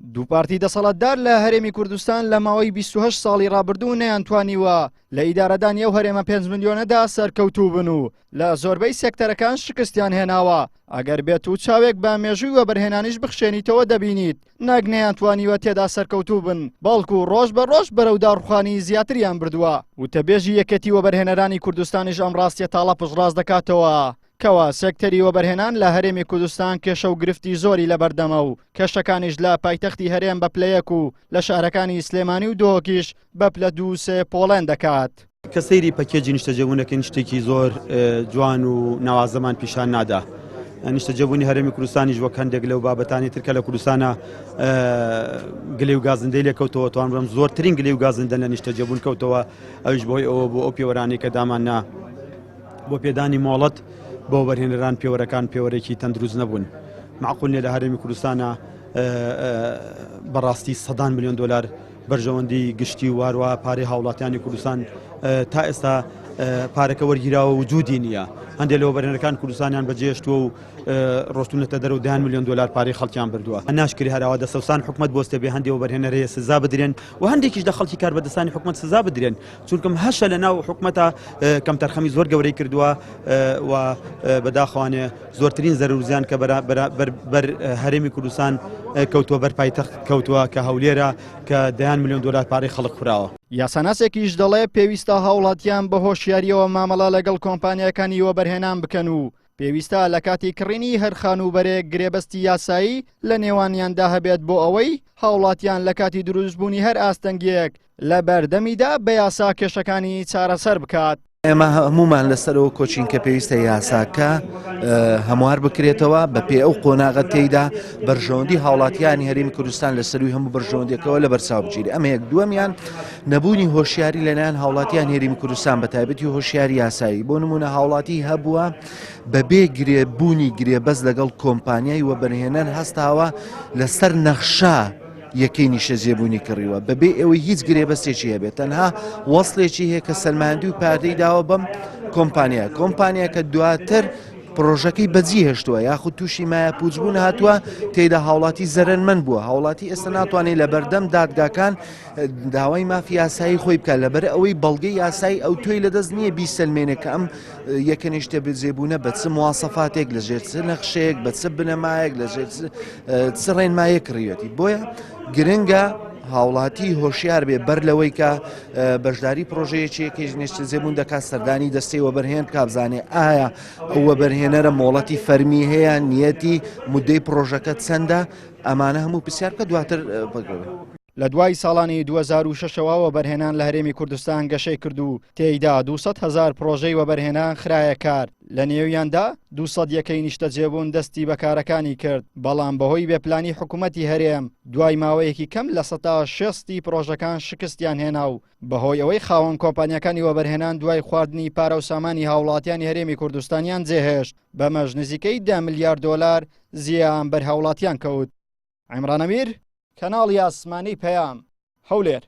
دوو پارتی دەسەڵاتدار لە هەرێمی کوردستان لە ماوەی 28 ساڵی ڕابردوو نەیانتوانیوە لە ئیدارەدانی ئەو هەرێمە 5 ملیۆنەدا سەرکەوتوو بن و لە زۆربەی سێکتەرەکان شکستیان هێناوە ئەگەر بێت و چاوێک بە مێژووی وەبەرهێنانیش بخشێنیتەوە دەبینیت نەک نەیانتوانیوە تێدا سەرکەوتوو بن بەڵکو ڕۆژ بە ڕۆژ بەرەو داڕوخانی زیاتریان بردووە. وتەبێژی یەکێتی وەبەرهێنەرانی کوردستانیش ئەم ڕاستیە تاڵە پشتڕاست دەکاتەوە کەوا سێکتەری وەبەرهێنان لە هەرێمی کوردستان کێشە و گرفتی زۆری لەبەردەمە و کێشەکانیش لە پایتەختی هەرێم بە پلە یەک و لە شارەکانی سلێمانی و دهۆکیش بە پلە دوو و سێ پۆڵێن دەکات. کە سەیری پەکێجی نیشتەجێبوونەکەین شتێکی زۆر جوان و ناوازەمان پیشان نادا. نیشتەجێبوونی هەرێمی کوردستانیش وەک هەندێک لەو بابەتانی تر کە لە کوردستانە گلەی و گازندەی لێکەوتەوە توان بڵێم زۆرترین گلەی و گازندە لە نیشتەجێبوون کەوتەوە ئەویش بەهۆی ئەوە بۆ ئەو پێوەرانەی کە دامان نا بۆ پێدانی مۆڵەت بۆ وەبەرهێنەران پێوەرەکان پێوەرێکی تەندروست نەبوون معقول نیە لە هەرێمی کوردستانە بەڕاستی سەدان میلیۆن دلار بەرژەوەندی گشتی و هەروە پارەی هاوڵاتیانی کوردستان تا ئێستا پارەکە وەرگیراوە وجودی نییە هەندێک لە وەبەرهێنەرەکان کوردستانیان بەجێشتووە و ڕۆشتونەتە دەرەوە دەیان میلیۆن دلار پارەی خەڵکیان بردووە ناشکری هەراوە دەسەوسان حکومت بۆستێ بێ هەندێک وەبەرهێنەر هەیە سزا بدرێن و هەندێکیش لە خەڵکی کاربەدەستانی حکومت سزا بدرێن چونکم هەشە لە ناو حکومەتە کەمتەرخەمی زۆر گەورەی کردووە و بەداخوانێ زۆرترین زەرورزیان کە بەر هەرێمی کوردستان کەوتووە بەر پایتەخت کەوتووە کە هەولێرە کە دەیان میلیۆن دلار پارەی خەڵک خوراوە. یاساناسێکیش دەڵێ پێویستە هاوڵاتیان بە هۆشیارییەوە مامەڵە لەگەڵ کۆمپانیاکانی وەبەرهێنان بکەن و پێویستە لە کاتی کڕینی هەر خانووبەرەیەک گرێبەستی یاسایی لە نێوانیاندا هەبێت بۆ ئەوەی هاوڵاتیان لە کاتی دروستبوونی هەر ئاستەنگییەک لە بەردەمیدا بە یاسا کێشەکانی چارەسەر بکات. ئێمە هەمومان لەسەرەوە کۆچین کە پێویستە یاساکە هەموار بکرێتەوە بە پێ ئەو قۆناغە تێیدا بەرژەوەندی هاوڵاتیانی هەرێمی کوردستان لە سەروی هەموو بەرژەوەندێکەوە لە بەرچاو بگیرێ ئەمە یەک دووەمیان نەبوونی هۆشیاری لەلایەن هاوڵاتیان هەرێمی کوردستان بە تایبەتی هۆشیاری یاسایی بۆ نمونە هاوڵاتی هەبووە بەبێ گرێبوونی گرێبەست لەگەڵ کۆمپانیای وەبەرهێنەر هەستاوە لەسەر نەخشە یەکەی نیشتەجێبوونی کڕیوە بەبێ ئەوەی هیچ گرێبەستێکی هەبێت تەنها وەصلێکی هەیە کە سەلماندی و پارەی داوە بەم کۆمپانیا کۆمپانیا کە دواتر پرۆژەکەی بەجی هێشتووە یاخود تووشی مایە پوچبوون هاتووە تێدا هاوڵاتی زەرەرمەند بووە هاوڵاتی ئێستا ناتوانێت لە بەردەم دادگاکان داوای مافی یاسایی خۆی بکات لەبەر ئەوەی بەڵگەی یاسایی ئەو تۆی لەدەست نییە بیسەلمێنێ کە ئەم یەکە نیشتەجێبوونە بە چ مواسەفاتێک لە ژێر چ نەخشەیەک بە چ بنەمایەک لە ژێر چ ڕێنمایەک کڕیوێتی بۆیە گرنگە هاوڵاتی هۆشیار بێ بەر لەوەی کە بەشداری پرۆژەیەکی یەکێک نیشتەجێبوون دەکات سەردانی دەستەی وەبەرهێن بکا بزانێ ئایا ئەو وەبەرهێنەرە مۆڵەتی فەرمی هەیە نیەتی مدەی پرۆژەکە چەندە ئەمانە هەموو پرسیار بکە دواتر بەگەڕێ. لە دوای ساڵانی 2006 ەوە وەبەرهێنان لە هەرێمی کوردستان گەشەی کرد و تێیدا 200 هەزار پڕۆژەی وەبەرهێنان خرایە کار، لە نێویاندا 200 یەکەی نیشتەجێبوون دەستی بە کارەکانی کرد، بەڵام بەهۆی بێپلانی حکومەتی هەرێم دوای ماوەیەکی کەم 60% ی پڕۆژەکان شکستیان هێنا و بەهۆی ئەوەی خاوەن کۆمپانیاکانی وەبەرهێنان دوای خواردنی پارە و سامانی هاوڵاتیانی هەرێمی کوردستانیان جێهێشت، بەمەش نزیکەی دە ملیار دۆلار زیان بەر هاوڵاتیان کەوت. عیمران ئەمیر، کەناڵی ئاسمانی پەیام، هەولێر.